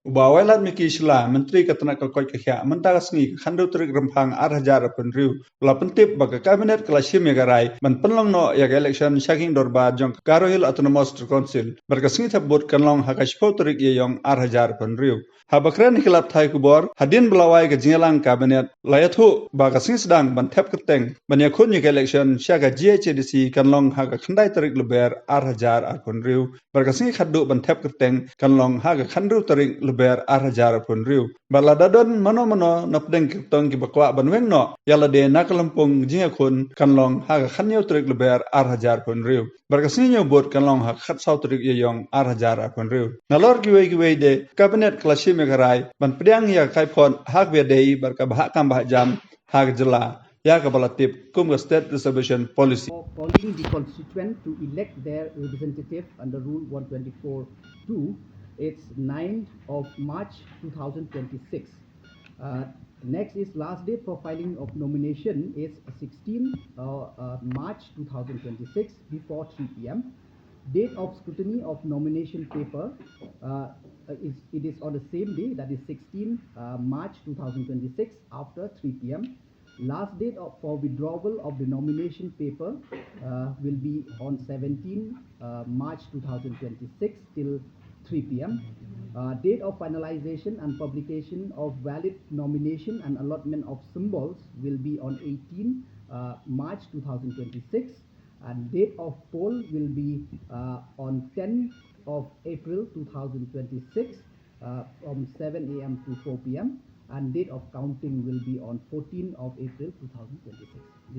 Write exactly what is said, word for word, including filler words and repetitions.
U Bah Wailadmiki Shylla, Myntri ka tnat ka koit ka khiah, mynta ka sngi ka khathynriew tarik Rymphang ar hajar arphew hynriew, u la pyntip ba ka Cabinet ka la shim ïa ka rai ban pynlong noh ïa ka election sha Kieng Dorbar jong ka Garo Hills Autonomous District Council, bad ka sngi thep vote kan long ha ka shiphew tarik Ïaïong ar hajar arphew hynriew. Haba kren ha ki lad pathai khubor hadien ba la wai ka jingïalang Cabinet, la ïathuh ba ka sngi sdang ban thep kyrteng ban ïakhun ïa ka election sha ka G H A D C kan long ha ka khyndai tarik Lber ar hajar arphew hynriew, bad ka sngi khatduh ban thep kyrteng kan long ha ka khathynriew tarik Lber ar hajar arphew hynriew. Bad lada don mano mano na pdeng ki kyrtong kiba kwah ban weng noh ïa lade na ka lympung jingïakhun, kan long ha ka khathynñiew tarik Lber ar hajar arphew hynriew. Bad ka sngi ñiew vote kan long ha ka khatsaw tarik Ïaïong ar hajar arphew hynriew. Nalor kiwei kiwei de, Cabinet ka la shim ïa ka rai ban pdiang ïa ka kaiphod ha kaba ïadei bad ka bahah kam bahah jam ha ka jylla, ïa kaba la tip kum ka State Reservation Policy. For calling the constituent to elect their representative under Rule one twenty-four two, it's ninth of March two thousand twenty-six. Uh, next is last date for filing of nomination is sixteen, uh, uh, March two thousand twenty-six before three p m. Date of scrutiny of nomination paper, uh, uh, is, it is on the same day, that is sixteen, uh, March two thousand twenty-six, after three p m. Last date of, for withdrawal of the nomination paper, uh, will be on seventeen, uh, March two thousand twenty-six till three p m. Uh, date of finalization and publication of valid nomination and allotment of symbols will be on eighteen, uh, March two thousand twenty-six, and date of poll will be, uh, on tenth of April two thousand twenty-six, uh, from seven a m to four p m, and date of counting will be on fourteenth of April two thousand twenty-six.